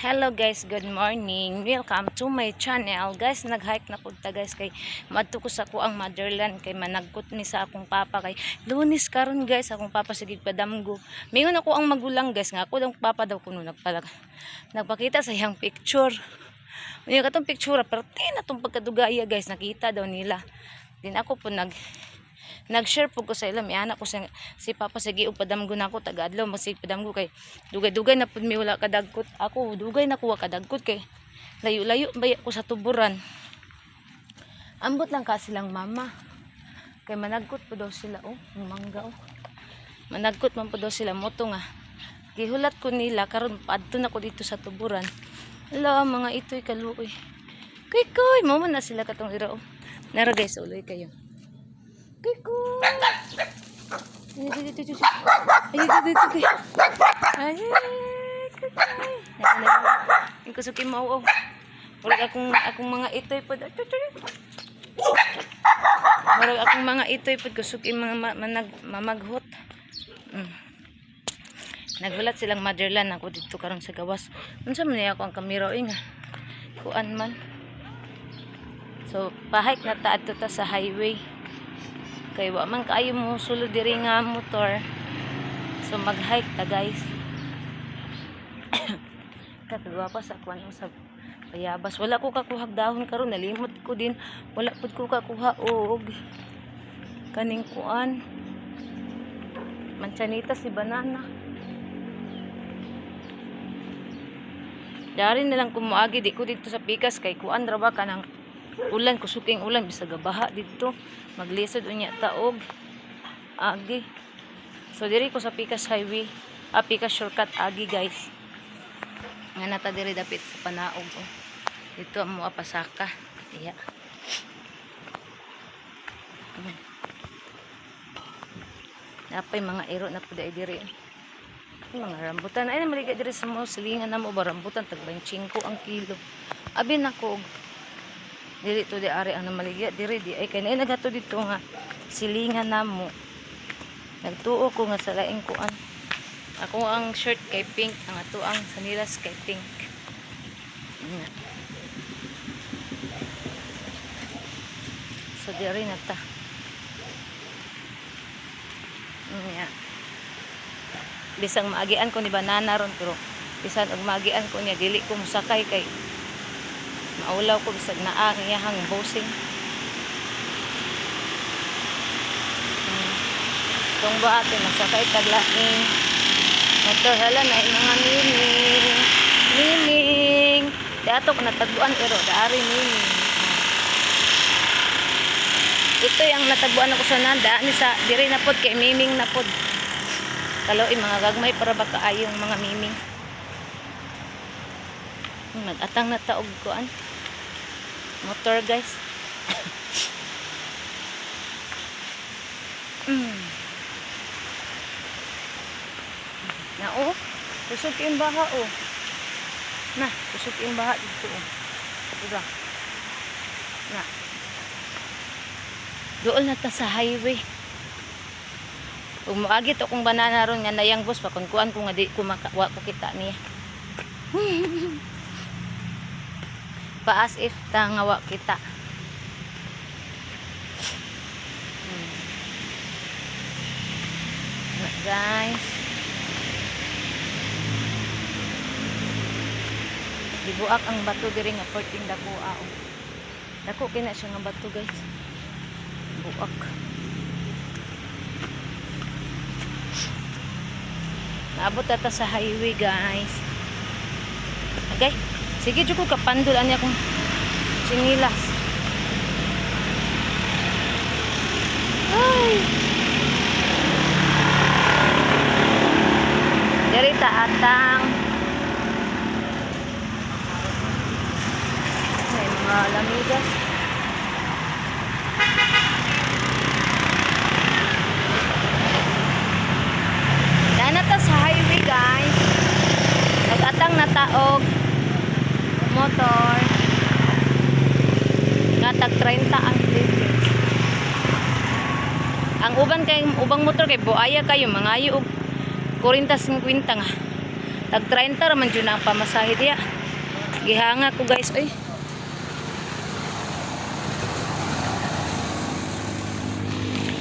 Hello guys, good morning. Welcome to my channel. Guys, nag-hike na pud ta, guys, kay madto ko sa kuang motherland kay managkot ni sa akong papa kay Lunes karon, guys, akong papa sige padamgo. Mingon ako ang magulang, guys, nga ako daw papa daw kuno nagpakita sa iyang picture. Unya katong picture pero na tong pagkadugaya, guys, nakita daw nila. Din ako po nag-share po ko sa ila, may anak ko sa, si papa sige og padamgo na ako taga-adlaw masig padamgo kay dugay-dugay na pud mi wala kadagkot. Ako dugay na kuha kadagkot kay layo-layo baya ko sa tuburan. Ambot lang ka silang mama kay managkot po daw sila. Oh, ang mangga, oh. Managkot man po daw sila moto nga gihulat ko nila karon padto na ko dito sa tuburan. Hala, mga ito'y kaluoy. Kuy kuy mo man na sila katong ira, oh. Nara guys, uloy kayo. Kuy kuy. Ay, ay, ay, ay, ay, ay, ay, ay, ay, ay, ay, ay, ay, kusuki mo, oh. Murag akong mga itoy pod. Ay, ay, ay. Murag akong mga itoy pod kusuki mga manag mamaghot. Naghulat silang motherland ako dito karon sa gawas. Unsa man niya ako ang kamera oy nga. Kuan man. So, pahike na ta adto ta sa highway. Kay wa man kaayo mo sulod diri nga motor. So mag-hike ta, guys. Kagwapa sa kuan sa bayabas. Wala ko kakuhag dahon karon, nalimot ko din. Wala pud ko kakuha og kaning kuan. Manchanita si banana. Dari na lang kumuagi di ko dito sa pikas kay kuan ra ba kanang ulan, kusuking ulan bisag baha didto maglisod unya taog agi. So diri ko sa Pikas Highway, ah, Pikas Shortcut agi, guys, nga nata diri dapit sa panaog, oh. Dito ang mga pasaka iya. Napay mga iro na pud ay diri. Yung mga rambutan ay namaliga diri sa mo silingan na mo ba rambutan tag 25 ang kilo. Abi nako og dili to di ari ang namaligya diri di ay kay naay nagato dito nga silingan namo. Nagtuo ko nga sa laing kuan. Ako ang shirt kay pink, ang ato ang sanilas kay pink. Nga. So diri na ta. Nga. Bisang maagian ko ni banana ron pero bisan og maagian ko niya dili ko mosakay kay maulaw ko bisag naa ang iyahang bossing. Tong ba ate masakay taglaing motor. Hala na yung mga miming. Miming. Dato ko natagbuan pero daari miming. Ito yung natagbuan ako sa nanda ni sa diri na pod kay miming na pod. Kaloy mga gagmay para ba kaayong mga miming. Mag-atang na taog kuan. Motor, guys. Na oh, kusog yung baha, oh. Na, kusog yung baha dito, oh. Diba? Na. Dool na ta sa highway. Ug moagi to kung banana ron nga nayang bus pa kun kuan ko nga di ko maka, wa ko kita niya. Paas if ta nga wa kita. Na, guys. Gibuak ang bato diri nga perting dako oh. Dako kina siya nga bato, guys. Buak. Naabot ta sa highway, guys. Okay. Sige jud ko kapandol ani akong sinilas. Ay. Diri ta atang. May mga lamigas. Dana ta sa highway, guys. Nag-atang na taog motor. Nga tag 30 ang libre. Ang uban kay ubang motor kay buaya kayo mangayo og 40 50 nga. Tag 30 ra man jud na ang pamasahe diya. Gihanga ko, guys, oy.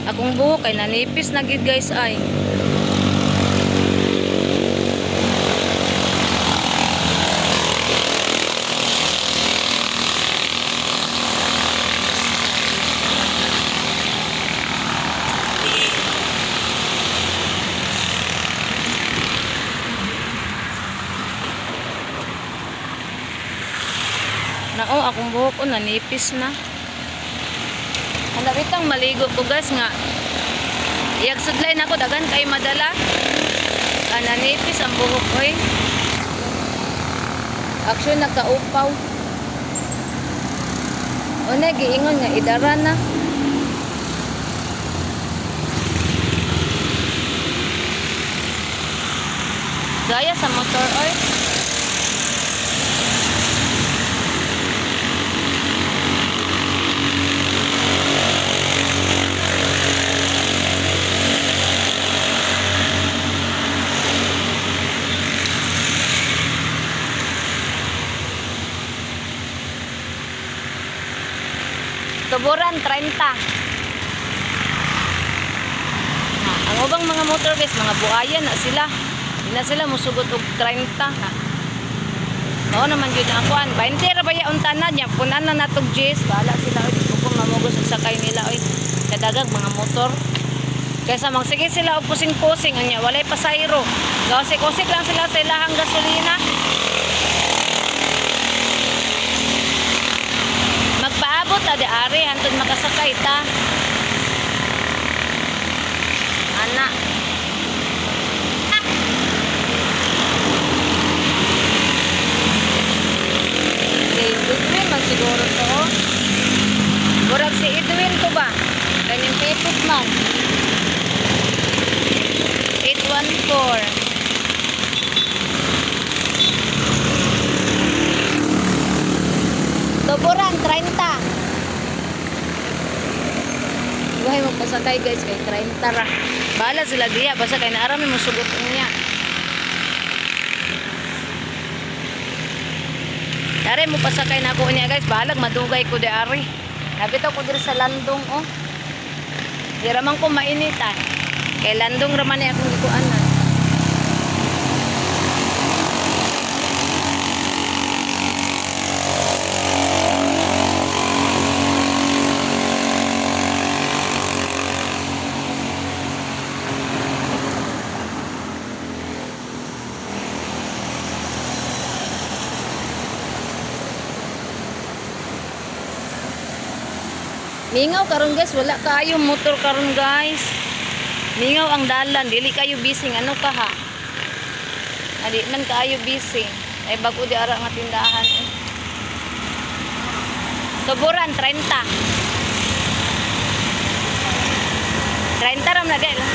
Akong buhok ay nanipis na gid, guys, ay. Nao, akong buhok ko nanipis na. Ang bitang maligo ko, guys, nga. Iyag sudlay na ako, dagan kay madala. Ah, nanipis ang buhok ko eh. Action nagkaupaw. O na, giingon nga idara na. Gaya sa motor, oy. Tuburan, 30. Ha, ang ubang mga motor, guys, mga buayan na sila. Di na sila musugot og 30. Ha. Mao naman yun ang kuan. 20 ra ba ya unta na niya? Punan na natog Jis. Bahala sila oy, di ko mamugos og sakay nila oy. Kadagag mga motor. Kaysa magsige sila og pusing-pusing unya walay pasayro. Gausik-usik lang sila sa ilahang gasolina. Magpaabot ta di ari hantod makasakay ta. Ana. Okay, Edwin man siguro to. Oh. Murag si Edwin to ba? Kanyang pipot man. 814. Tuburan, 30. Buhay mo pasakay, guys, kay 30 ra. Bahala sila diya basta kay naarami mo sugot niya. Dari mo pasakay na ako niya, guys, bahalag madugay ko di ari. Nabitaw ko diri sa landong oh. Di ra man ko mainitan. Kay landong ra man ni akong gikuanan. Mingaw karon, guys, wala kaayo motor karon, guys. Mingaw ang dalan, dili kayo busy ano ka ha. Ali man kaayo busy. Ay bago di ara nga tindahan eh. Tuburan 30. 30 ram na di lang.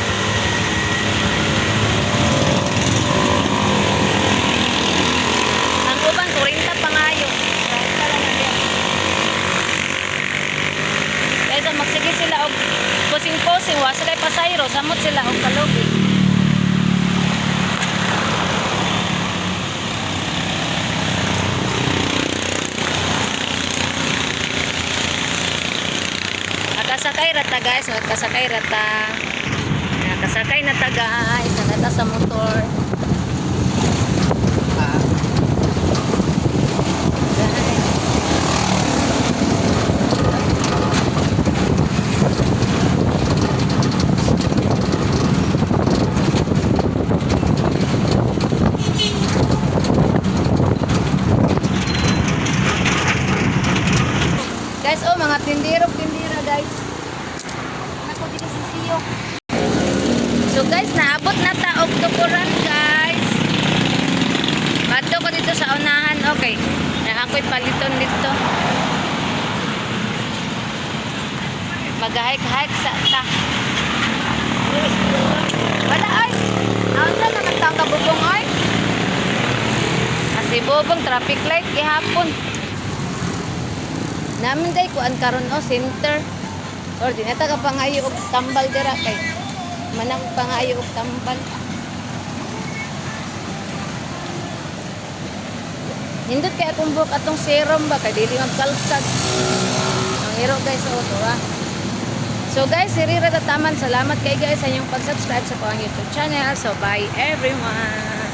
Ang uban 40 pa ngayo. 30 lang na di. Kaysa magsige sila og pusing-pusing, wa sila pasayro, samot sila og kalugi. Nakasakay rata, guys, nakasakay rata. Nakasakay na ta, guys, nakata sa motor. Ah. Guys. Guys, oh, mga tindero, tindira, guys. Nako dito sa siyo. So guys, naabot na ta og tukuran, guys. Bato ko dito sa unahan, okay. Na ako'y paliton dito. Mag-hike-hike sa ta. Wala ay. Naunsa naman ta ang kabubong ay? Kasi bubong traffic light gihapon. Namin day kuan karon o center. Or di na ta ka pangayo og tambal dira kay manang pangayo og tambal. Nindot kay akong buhok atong serum ba kay dili magkalkag. Ang hero, guys, oh, to ah. So guys, si Rira Tataman, salamat kay guys sa inyong pag-subscribe sa akong YouTube channel. So bye, everyone.